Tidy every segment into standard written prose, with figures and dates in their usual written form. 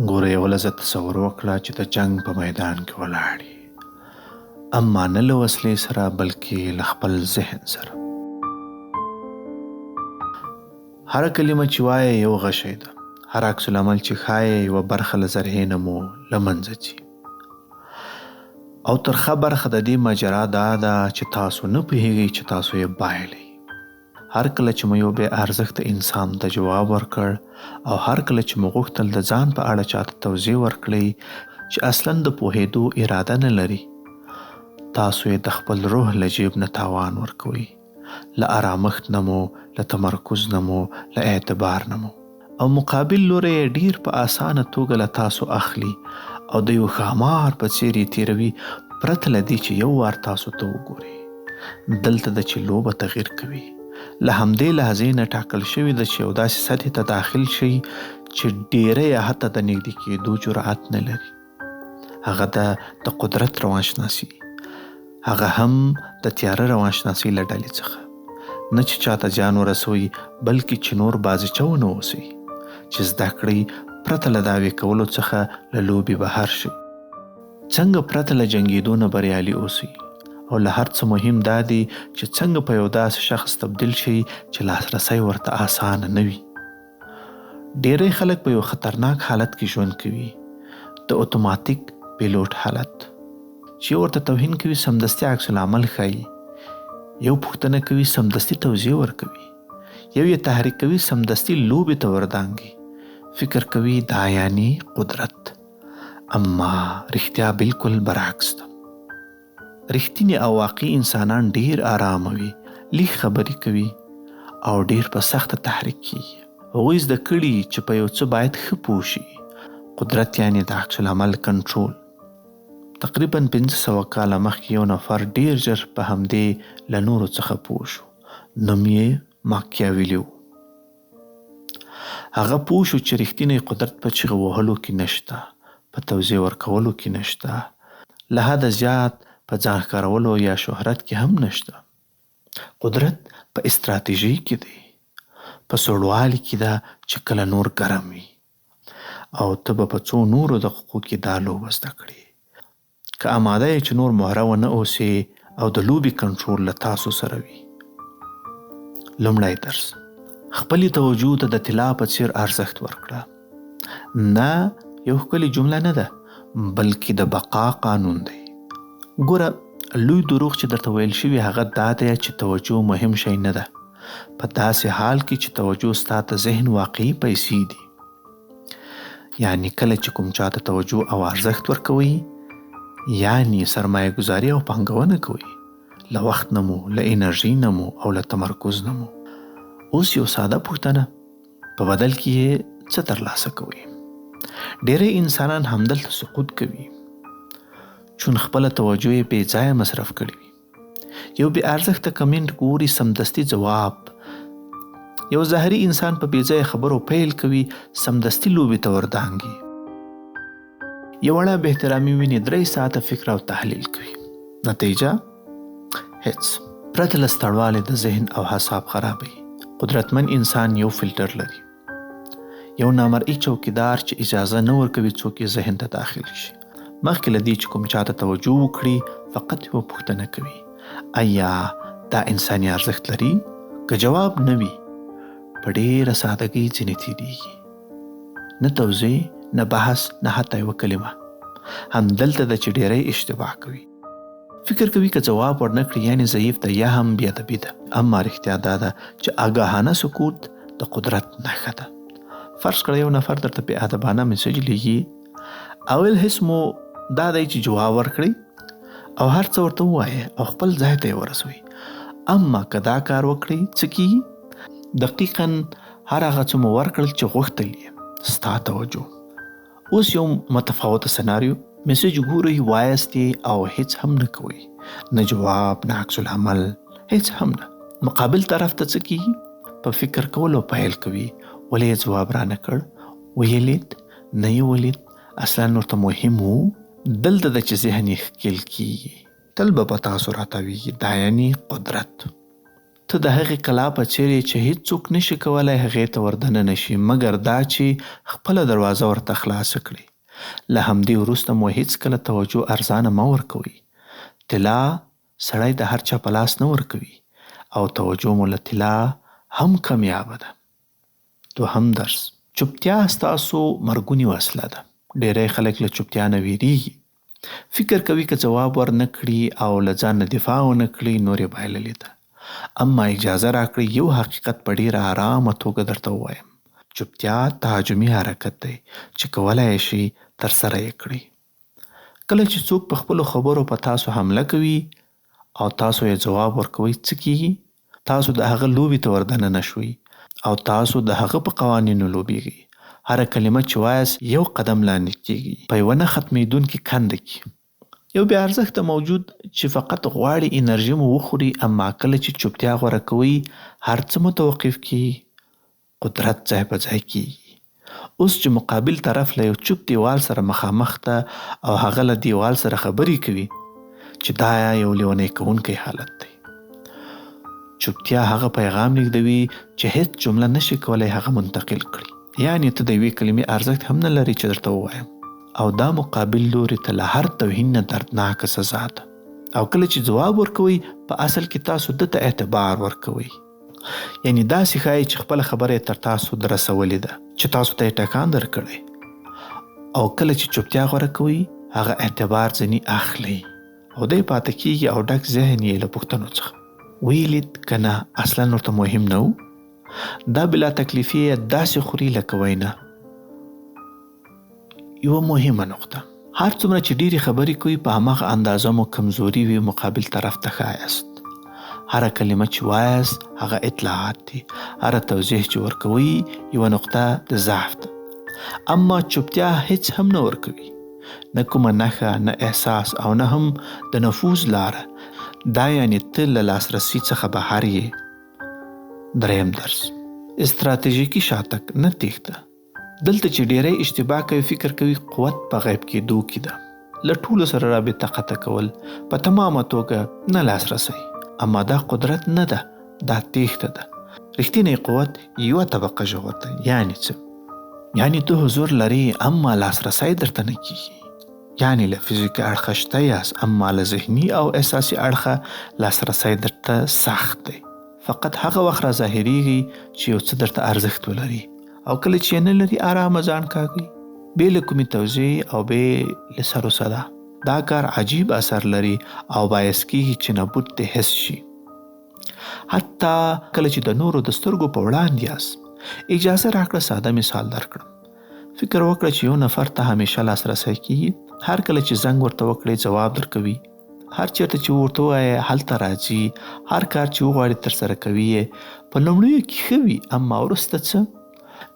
ګوره یوه لحظه تصور وکړه چې د جنګ په میدان کې ولاړ یې، اما نه له وسلې سره بلکې له خپل ذهن سره. هره کلمه چې وایې یو غشی ده، هر عکس العمل چې ښایې یوه برخه له زرهې نه مو له منځه ځي. او ترخه برخه د دې ماجرا دا ده چې تاسو نه پوهیږئ چې تاسو یې بایلئ. هر کله چې مو یو بې ارزښته انسان ته جواب ورکړ او هر کله چې مو غوښتل د ځان په اړه چاته توضیح ورکړئ چې اصلا د پوهېدو اراده نه لري، تاسو یې د خپل روح له جیب نه تاوان ورکوئ، له ارامښت نه مو، له تمرکز نه مو، له اعتبار نه مو. او مقابل لوری یې ډېر په اسانه توګه له تاسو اخلي او د یو ښامار په څېر یې تېروي پرته له دې چې یو وار تاسو ته وګوري. دلته ده چې لوبه تغیر کوي. له همدې لحظې نه ټاکل شوې ده چې یو داسې سطحې ته داخل شئ چې ډېری یې حتی د نږدې کېدو جرآت نه لري. هغه ده د قدرت روانشناسي، هغه هم د تیاره روانشناسۍ له ډلې څخه. نه چې چاته زیان ورسوئ، بلکې چې نور بازیچه ونه اوسئ، چې زده کړئ پرته له دعوې کولو څخه له لوبې بهر شئ. څنګه پرته له جنګېدو نه بریالي اوسئ؟ او له هر څه مهم دا دي چې څنګه په یو داسې شخص تبدیل شئ چې لاسرسی ورته اسانه نه وي. ډیری خلک په یو خطرناک حالت کې ژوند کوي، د اتوماتیک پیلوټ حالت. چې یو ورته توهین کوي سمدستي عکس العمل ښایي، یو پوښتنه کوي سمدستي توضیح ورکوي، یو یې تحریک کوي سمدستي لوبې ته وردانګي، فکر کوي دا یعنی قدرت. اما رښتیا بالکل برعکس ده. رښتیني او واقعي انسانان ډیر آرامه وي، لږ خبرې کوي او ډیر په سخته تحریک کیږي. هغوی زده کړي چې په یو څه باید ښه پوه شي. قدرت یعنې د عکس العمل کنټرول. تقریبا 500 کاله مخکې یو نفر ډیر ژر په همدې له نورو څخه پوه شو. نوم یې ماکیاویلي و. هغه پوه شو چې رښتینی قدرت په چیغو وهلو کې نشته، په توضیح ورکولو کې نشته، له حده زیات په ځان ښکارولو یا شهرت کې هم نشته. قدرت په استراتیژۍ کې دی، په سوړوالي کې ده چې کله نور ګرم وي او ته به په څو نورو دقیقو کې دا لوبه زده کړې. که اماده یې چې نور مهره ونه اوسې او د لوبې کنټرول له تاسو سره وي. لومړی درس، خپلې توجه ته د طلا په څیر ارزښت ورکړه. نه یو ښکلې جمله نه ده، بلکې د بقا قانون دی. ګوره، لوی دروغ چې درته ویل شوي هغه دا دی چې توجه مهم شی نه ده، په داسې حال کې چې توجه ستا د ذهن واقعي پیسې دي. یعنی کله چې کوم چاته توجه او ارزښت ورکوي، یعنی سرمایه ګذاري او پانګونه کوي، له وخت نه مو، له انرژي نه مو او له تمرکز نه مو. اوس یو ساده پوښتنه، په بدل کې یې څه ترلاسه کوئ؟ ډیری انسانان همدلته سقوط کوي، چون خپله توجه یې بې ځایه مصرف کړې وي. یو بې ارزښته کمنټ ګوري، سمدستي ځواب. یو ظاهري انسان په بې ځایه خبرو پیل کوي، سمدستي لوبې ته وردانګي. یو وړه بې احترامي ویني، 3 ساعته فکر او تحلیل کوي. نتیجه هیڅ. پرته له ستړوالي د ذهن او حساب خرابوي. قدرتمن انسان یو فلټر لري، یو نامرئي چوکیدار چې اجازه نه ورکوي څوک یې ذهن ته داخل شي. مخکې له دې چې کوم چاته توجه وکړي، فقط یوه پوښتنه کوي، ایا دا انساني ارزښت لري؟ که جواب نه وي، په ډېره سادهګۍ ځینې تېرېږي. نه توضیح، نه بحث، نه حتی یوه کلمه. همدلته ده چې ډېری اشتباه کوي. فکر کوي که ځواب ورنه کړي یعنې ضعیف ده یا هم بې ادبي ده. اما رښتیا دا ده چې آګاهانه سکوت د قدرت نښه ده. فرض کړه یو نفر درته بې ادبانه میسج لیږي، اول حس مو دا دی چې جواب ورکړئ او هر څه ورته ووایئ او خپل ځای ته یې ورسوئ. اما که دا کار وکړئ څه کیږي؟ دقیقا هر هغه څه مو ورکړل چې غوښتل یې، ستا توجه. اوس یو متفاوته سناریو، میسج ګورئ، وایاست یې او هیڅ هم نه کوئ، نه جواب، نه عکس العمل، هیڅ هم نه. مقابل طرف ته څه کیږي؟ په فکر کولو پیل کوي، ولې یې ځواب رانه کړ؟ ویې لید؟ نه یې ولید؟ اصلا ورته مهم و؟ دلته ده چې ذهن یې ښکېل کیږي. تل به په تاسو راتاویږي، دا یعنی قدرت. ته د هغې کلا په څېر یې چې هیڅوک نه شي کولای هغې ته وردننه شي، مګر دا چې خپله دروازه ورته خلاصه کړي. له همدې وروسته مو هیڅکله توجه ارزانه مه ورکوئ. طلا سړی د هر چا په لاس نه ورکوي او توجه مو له طلا هم کمیابه ده. دوهم درس، چوپتیا ستاسو مرګونې وسله ده. ډېری خلک له چوپتیا نه وېرېږي. فکر کوي که ځواب ور نه کړي او له ځان نه دفاع ونه کړي، نور یې بایللې ده. اما اجازه راکړئ یو حقیقت په ډېره ارامه توګه درته ووایم. چوپتیا تهاجمي حرکت دی چې کولای یې شئ ترسره یې کړئ. کله چې څوک په خپلو خبرو په تاسو حمله کوي او تاسو یې ځواب ورکوئ، څه کېږي؟ تاسو د هغه لوبې ته وردننه شوئ او تاسو د هغه په قوانینو لوبېږئ. هره کلمه چې وایاست یو قدم لاندې کېږئ، په یوه نه ختمېدونکې کنده کې. یو بې ارزښته موجود چې فقط غواړي انرژي مو وخوري، اما کله چې چوپتیا غوره کوئ، هر څه متوقف کېږي. قدرت ځای په ځای کېږي. اوس چې مقابل طرف له یو چوپ دیوال سره مخامخ ده او هغه له دیوال سره خبرې کوي، چې دا یو لیونی کوونکی حالت دی. چوپتیا هغه پیغام لیږدوي چې هیڅ جمله نشي کولای هغه منتقل کړي. یعنې ته د یوې کلمې ارزښت هم نه لرې چې درته ووایم. او دا مقابل لوري ته له هر توهین نه دردناکه سزا ده. او کله چې ځواب ورکوئ، په اصل کې تاسو ده ته اعتبار ورکوئ. یعنې داسې ښایي چې خپله خبره یې تر تاسو درسولې ده، چې تاسو ته یې ټکان درکړی. او کله چې چوپتیا غوره کوئ، هغه اعتبار ځنې اخلئ او دی پاتې کېږي او ډک ذهن یې له پوښتنو څخه. ویې لید که نه، اصلا ورته مهم نه و. دا بلا تکلیفي یې داسې خوري لکه وینا. یوه مهمه نقطه، هر څومره چې ډېرې خبرې کوئ، په هماغه اندازه مو کمزوري وي مقابل طرف ته ښایاست. هره کلمه چې وایاست هغه اطلاعات دي، هره توضیح چې ورکوئ یوه نقطه د ضعف ده. اما چوپتیا هیڅ هم نه ورکوي، نه کومه نښه، نه احساس او نه هم د نفوذ لاره. دا یعنې ته له لاسرسي څخه بهر یې. دریم درس، استراتیژیکي شاتګ، نه تېښته. دلته چې ډیری اشتباه کوي، فکر کوي قوت په غیب کېدو کې ده، له ټولو سره رابطه قطع کول، په تمامه توګه نه لاسرسی. اما دا قدرت نه ده، دا تېښته ده. رښتینی قوت یوه طبقه ژور دی. یعنې څه؟ یعنې ته حضور لرې اما لاسرسی درته نه کېږي. یعنې له فزیکي اړخه شته یاست اما له ذهني او احساسي اړخه لاسرسی درته سخت دی. فقط هغه وخت را ظاهرېږي چې یو څه درته ارزښت ولري، او کله چې یې نه لري آرامه ځان کاږي، بې له کومې توضیح او بې له سر و صدا. دا کار عجیب اثر لري او باعث کېږي چې نبوت دې حس شي، حتی کله چې د نورو د سترګو په وړاندې یاست. اجازه راکړه ساده مثال درکړم. فکر وکړه چې یو نفر ته همیشه لاسرسی کېږي، هر کله چې زنګ ورته وکړې ځواب درکوي، هر چېرته چې ورته ووایې هلته راځي، هر کار چې وغواړي ترسره کوي یې. په لومړیو کې ښه وي، اما وروسته څه؟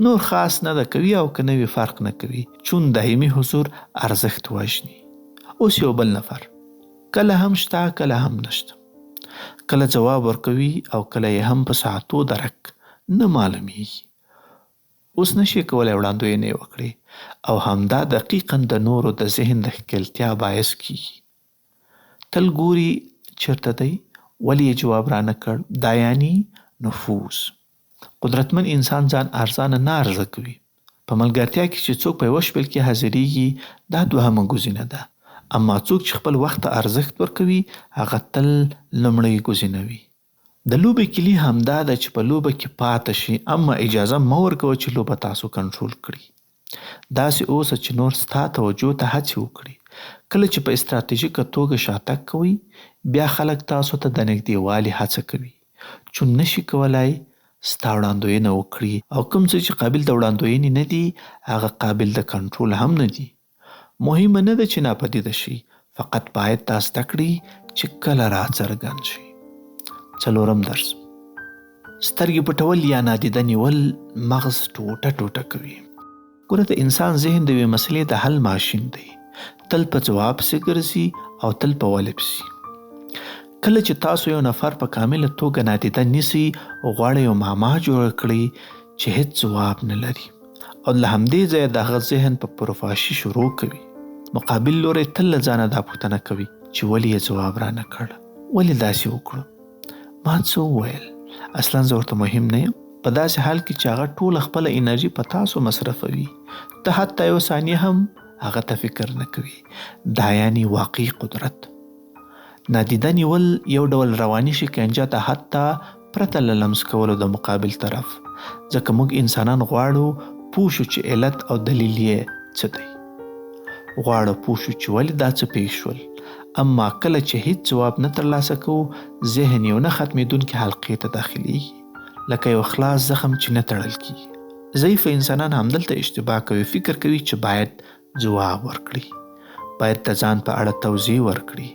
نور خاص نه ده، کوي او که نه وي فرق نه کوي، چون دایمي حضور ارزښت وژني. اوس یو بل نفر کله هم شته کله هم نشته، کله ځواب ورکوي او کله یې هم په ساعتو درک نه معلومیږي. اوس نشي کولای وړاندوینه یې وکړي، او همدا دقیقاً د نورو د ذهن د ښکېلتیا باعث کیږي. تل ګوري چېرته دی، ولې یې جواب رانه کړ. دا یعنی نفوذ. قدرتمن انسان ځان ارزانه نه عرضه کوي. په ملګرتیا کې چې څوک په یوه شپېل کې حاضرېږي، دا دوهمه ګزینه ده. اما څوک چې خپل وخت ته ارزښت ورکوي، هغه تل لومړۍ ګزینه وي. د لوبې کلي همدا ده چې په لوبه کې پاته شي، اما اجازه مه ورکوه چې لوبه تاسو کنټرول کړي. داسې اوسه چې نور ستا توجه ته هڅې وکړي. کله چې په استراتیژیکه توګه شاتګ کوئ، بیا خلک تاسو ته د نږدېوالي هڅه کوي، چون نشي کولای ستا وړاندوینه وکړي، او کوم څه چې قابل د وړاندوینې نه دي، هغه قابل د کنټرول هم نه دي. مهمه نه ده چې ناپدیده شئ، فقط باید دا زده کړئ چې کله راڅرګند شئ. څلورم درس، سترګې پټول یا نادیده نیول مغز ټوټه ټوټه کوي. ګوره، د انسان ذهن د یوې مسلې د حل ماشین دی، تل په ځواب پسې ګرځي او تل په ولې پسې. کله چې تاسو یو نفر په کامله توګه نادیده نیسئ، غواړئ یو معما جوړه کړئ چې هیڅ ځواب نه لري، او له همدې ځایه د هغه ذهن په پروفاشي شروع کوي. مقابل لوری تل له ځانه دا پوښتنه کوي چې ولې یې ځواب رانه کړ، ولې داسې وکړو، ما څه وویل. اصلا زه ورته مهم نه یم. په داسې حال کې چې هغه ټوله خپله انرژي په تاسو مصرفوي، ته حتی یوه ثانیه هم هغه ته فکر نه کوي. دا یعنی واقعي قدرت. نادیده نیول یو ډول رواني شکنجه ده، حتی پرته له لمس کولو د مقابل طرف، ځکه موږ انسانان غواړو پوه شو چې علت او دلیل یې څه دی. غواړو پوه شو چې ولې دا څه پېښ شول، اما کله چې هیڅ ځواب نه ترلاسه کوو، ذهن یو نه ختمېدونکې حلقې ته داخلېږي، لکه یو خلاص زخم چې نه تړل کېږي. ضعیف انسانان همدلته اشتباه کوي، فکر کوي چې باید ځواب ورکړي، باید د ځان په اړه توضیح ورکړي،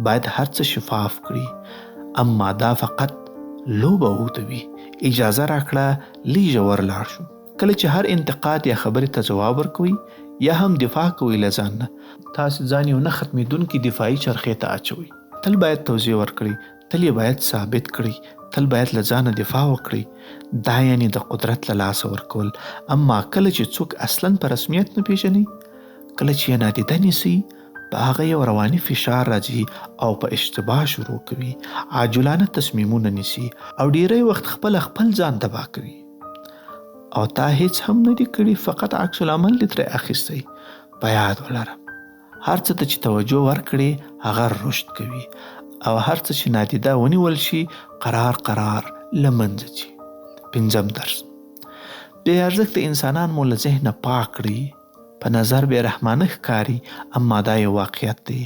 باید هر څه شفاف کړي، اما دا فقط لوبه اوږدوي. اجازه راکړه لږ ژور لاړ شو. کله چې هر انتقاد یا خبرې ته ځواب ورکوئ یا هم دفاع کوئ له ځان نه، تاسې ځان یو نه ختمېدونکي دفاعي چرخې ته اچوئ. تل باید توضیح ورکړئ، تل یې باید ثابت کړئ، تل باید له ځانه دفاع وکړئ. دا یعنې د قدرت له لاسه ورکول. اما کله چې څوک اصلا په رسمیت نه پېژنئ، کله چې یې نادیده نیسئ، په هغه یو رواني فشار راځي او په اشتباه شروع کوي، عاجلانه تصمیمونه نیسي او ډیری وخت خپله خپل ځان تباه کوي. او تا هیڅ هم نه دي کړي، فقط عکس العمل دې ترې اخیستی. په یاد ولره، هر څه ته چې توجه ورکړې هغه رشد کوي، او هر څه چې نادیده ونیول شي قرار قرار له منځه ځي. پنځم درس: بې ارزښته انسانان مو له ذهنه پاک کړئ. په نظر بې رحمانه ښکاري، اما دا یو واقعیت دی.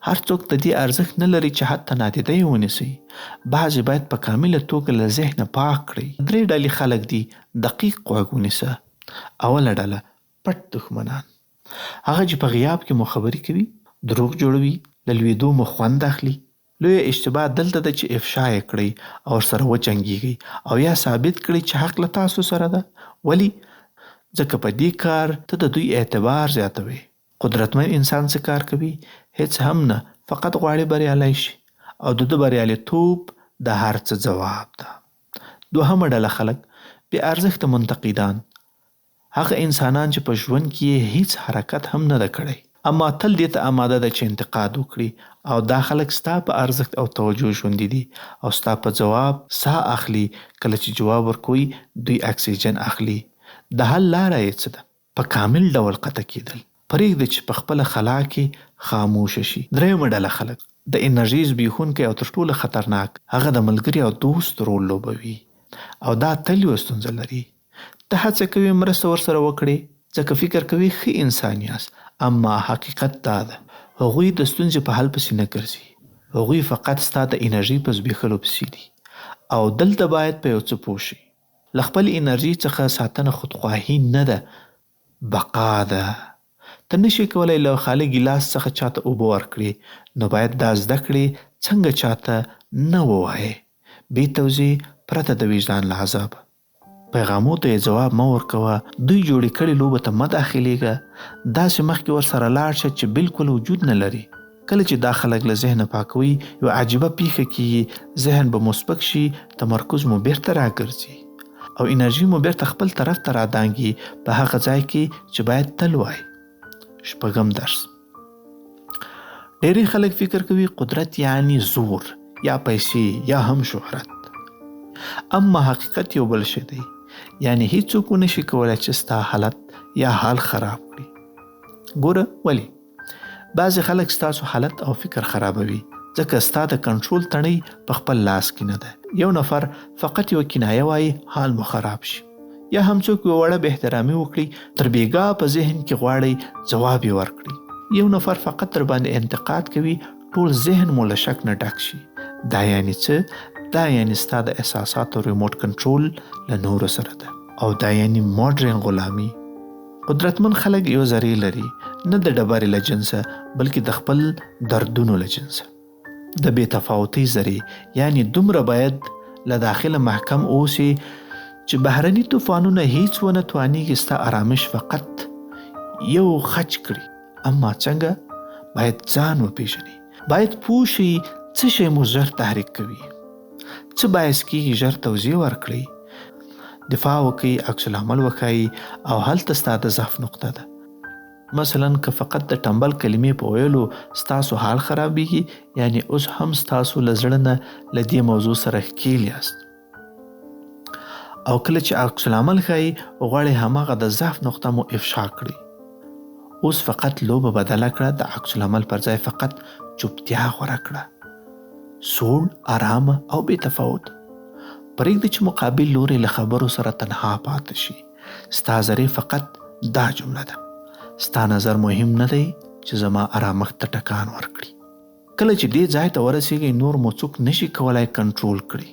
هر څوک د دې ارزښت نه لري چې حتی نادیده یې ونیسئ. بعضې باید په کامله توګه له ذهنه پاک کړئ. درې ډلې خلک دي، دقیق غوږ ونیسه. اوله ډله، پټ دښمنان. هغه چې په غیاب کې مو خبرې کوي، دروغ جوړوي، له لوېدو مو خوند اخلي. لویه اشتباه دلته ده چې افشا یې کړئ او ورسره وجنګېږئ او یا ثابت کړئ چې حق له تاسو سره ده. ولې؟ ځکه په دې کار ته د دوی اعتبار زیاتوې. قدرتمن انسان څه کار کوي؟ هېڅ هم نه، فقط غواړي بریالی شي او د ده بریالیتوب د هر څه ځواب ده. دوهمه ډله خلک، بې ارزښته منتقدان. هغه انسانان چې په ژوند کې یې هیڅ حرکت هم نه ده کړی، اما تل دې ته اماده ده چې انتقاد وکړي، او دا خلک ستا په ارزښت او توجه ژوندي دي او ستا په ځواب ساه اخلي، کله چې جواب ورکوئ دوی اکسیجن اخلي. د حل لاره یې څه ده؟ په کامل ډول قطع کېدل. پرېږده چې په خپله خلا کې خاموشه شي. درېیمه ډله خلک، د انرژۍ زبېښونکی او تر ټولو خطرناک، هغه د ملګري او دوست رول لوبوي او دا تل یوه ستونزه لري. ته هڅه کوې مرسته ورسره وکړې، ځکه فکر کوې ښه انسان یاست، اما حقیقت دا ده، هغوی د ستونزې په حل پسې نه ګرځي، هغوی فقط ستا د انرژۍ په زبېښلو پسې دي. او دلته باید په یو څه پوه شئ، له خپلې انرژۍ څخه ساتنه خودخواهي نه ده، بقا ده. ته نشې کولای له خالي ګیلاس څخه چاته اوبه ورکړې، نو باید دا زده کړې څنګه چاته نه ووایې، بې توضیح، پرته د وجدان له عذابه. پیغامو ته یې ځواب مه ورکوه، دوی جوړې کړې لوبو ته مه داخلېږه، داسې مخکې ورسره لاړ شه چې بلکل وجود نه لري. کله چې دا خلک له ذهنه پاکوئ، یوه عجیبه پېښه کېږي، ذهن به مو سپک شي، تمرکز مو بېرته راګرځي او انرژي مو بېرته خپل طرف ته رادانګي، په هغه ځای کې چې باید تل وای. شپږم درس: ډېری خلک فکر کوي قدرت یعنی زور یا پیسې یا هم شهرت، اما حقیقت یو بل شی دی. یعنی هیڅوک ونشي کولای چې ستا حالت یا حال خراب کړي. ګوره ولې؟ بعضې خلک ستاسو حالت او فکر خرابوي، ځکه ستا د کنټرول تڼۍ په خپل لاس کې نه ده. یو نفر فقط یوه کنایه وایي، حال مو خراب شي، یا هم څوک یوه وړه بې احترامي وکړي، تر بېګا په ذهن کې غواړئ ځواب یې ورکړئ. یو نفر فقط در باندې انتقاد کوي، ټول ذهن مو له شک نه ډک شي. دا یعنی څه؟ دا یعنی ستا د احساساتو ریموټ کنټرول له نورو سره ده، او دا یعنی ماډرن غلامي. قدرتمن خلک یو ذرې لري، نه د ډبرې له جنسه، بلکې د خپل دردونو له جنسه، د بې تفاوتۍ ذرې. یعنی دومره باید له داخله محکم اوسې چې بهرني طوفانونه هیڅ ونه توانیږي ستا آرامش فقط یو خچ کړي. اما څنګه؟ باید ځان وپیژنئ، باید پوه شئ څه شی مو ژر تحریک کوي، څه باعث کیږي ژر توضیح ورکړئ، دفاع وکړئ، عکس العمل وښایئ، او هلته ستا د ضعف نقطه ده. مثلا که فقط د ټنبل کلمې په ویلو ستاسو حال خرابیږي، یعنی اوس هم ستاسو له زړه نه له دې موضوع سره ښکیل یاست. او کله چې عکس العمل ښایي، غواړي هماغه د ضعف نقطه مو افشا کړي. اوس فقط لوبه بدله کړه، د عکس العمل پر ځای فقط چوپتیا غوره کړه. سوړ، ارامه او بې تفاوت. پرېږده چې مقابل لوری له خبرو سره تنها پاتې شي. ستا ذرې فقط دا جمله ده: ستا نظر مهم نه دی چې زما ارامښت ته ټکان ورکړي. کله چې دې ځای ته ورسېږئ، نور مو څوک نه شي کولای کنټرول کړي.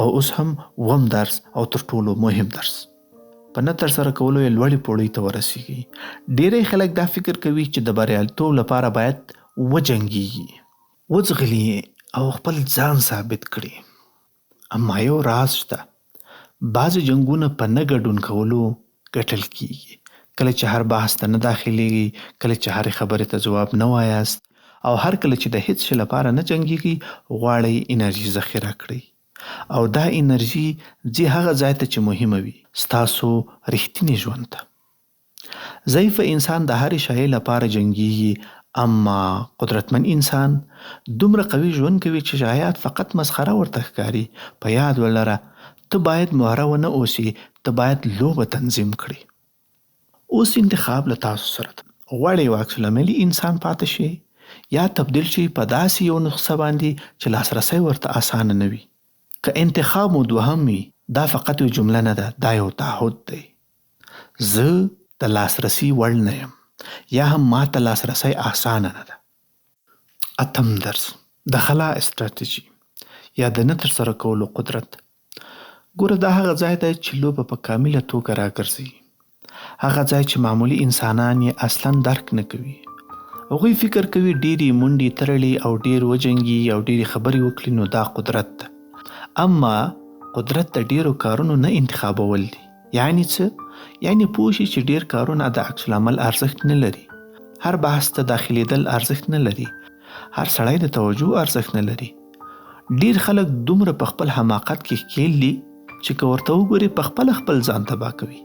او اوس هم اووم درس او تر ټولو مهم درس. په نه ترسره کولو یې لوړې پوړۍ ته ورسېږي. ډېری خلک دا فکر کوي چې د بریالیتوب لپاره باید وجنګېږي، وځغلي او خپل ځان ثابت کړي. اما یو راز شته، بعضې جنګونه په نه ګډون کولو ګټل کېږي. کله چې هر بحث ته نه داخلېږئ، کله چې هرې خبرې ته ځواب نه وایاست او هر کله چې د هېڅ شي لپاره نه جنګېږئ، غواړئ انرژي ذخیره کړئ. او دا انرژي ځي هغه ځای ته چې مهمه وي، ستاسو رښتیني ژوند ته. ضعیف انسان د هرې شیعې لپاره جنګیږي، اما قدرتمن انسان دومره قوي ژوند کوي چې شایعات فقط مسخره ورته ښکاري. په یاد ولره، ته باید مهره ونه اوسې، ته باید لوبه تنظیم کړې. اوس انتخاب له تاسو سره ده. غواړئ یو عکس العملي انسان پاتې شئ یا تبدیل شئ په داسې یو نسخه باندې چې لاسرسی ورته اسانه نه وي. که انتخاب مو دوهم وي، دا فقط یو جمله نه ده، دا یو تعهد دی. زه د لاسرسي وړ نه یم یا هم ماته لاسرسی اسانه نه ده. اتم درس، د خلا استراتیژي یا د نه ترسره کولو قدرت. ګوره، دا هغه ځای دی چې لوبه په کامله توګه راګرځي. هغه ځای چې معمولي انسانان یې اصلا درک نه کوي. هغوی فکر کوي ډېرې منډې ترړي او ډېر وجنګي او ډېرې خبرې وکړي نو دا قدرت ده. اما قدرت د ډېرو کارونو نه انتخابول دي. یعنی څه؟ یعنی پوه شي چې ډېر کارونه د عکس العمل ارزښت نه لري. هر بحث ته داخلېدل ارزښت نه لري. هر سړی د توجه ارزښت نه لري. ډېر خلک دومره په خپل حماقت کې ښکېل دي چې که ورته وګورې په خپله خپل ځان تباه کوي.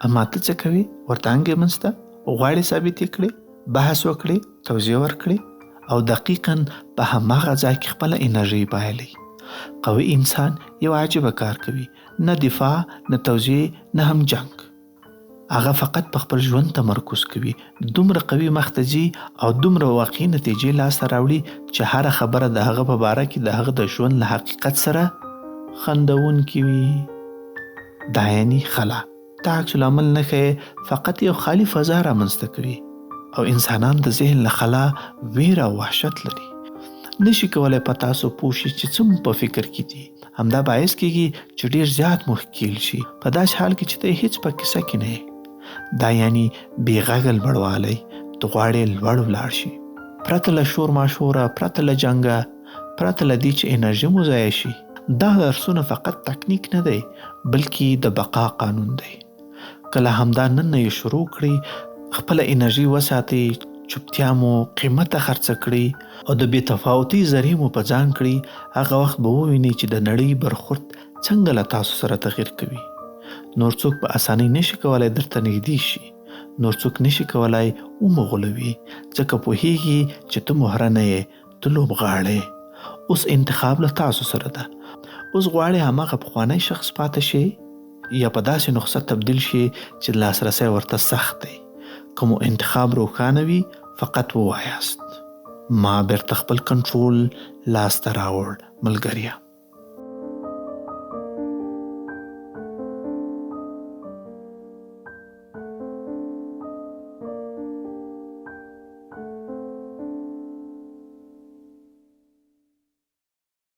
اما ته څه کوې؟ ورته انګې منځ ته غواړې ثابت یې کړې، بحث وکړې، توضیح ورکړې او دقیقاً په هماغه ځای کې خپله انرژي بایلئ. قوي انسان یو عجیبه کار کوي، نه دفاع، نه توضیح، نه هم جنګ. هغه فقط په خپل ژوند تمرکز کوي، دومره قوي مخته ځي او دومره واقعي نتیجې لاسته راوړي چې هره خبره د هغه په باره کې د هغه د ژوند له حقیقت سره خندوونکې وي. دا یعنی خلا. دا عکس العمل نه ښیې، فقط یو خالي فضا رامنځته کوي او انسانان د ذهن له خلا ویره او وحشت لري. نشي کولای په تاسو پوه شي چې څه مو په فکر کې دي. همدا باعث کېږي چې ډېر زیات مو ښکېل شي، په داسې حال کې چې ته هېڅ په کیسه کې نه یې. دا یعنی بې غږه لوړوالی، ته غواړې لوړ ولاړ شي، پرته له شور ماشوره، پرته له جنګه، پرته له دې چې انرژي مو ضایع شي. دا درسونه فقط تکنیک نه دی، بلکې د بقا قانون دی. که له همدا نن نه یې شروع کړئ، خپله انرژي وساتئ، چوپتیا مو قیمته خرڅه کړئ او د بې تفاوتۍ ذرې مو په ځان کړئ، هغه وخت به ووینئ چې د نړۍ برخورد څنګه له تاسو سره تغیر کوي. نور څوک په اسانۍ نشي کولای درته نږدې شي، نور څوک نشي کولای ومو غولوي، ځکه پوهیږي چې ته مهره نه یې، ته لوبغاړی. اوس انتخاب له تاسو سره ده. اوس غواړې هماغه پخوانی شخص پاتې شې یا په داسې نسخه تبدیل شې چې لاسرسی ورته سخت دی. که مو انتخاب روښانه وي، فقط ووایاست: ما بیرته خپل کنټرول لاسته راوړ، ملګریه.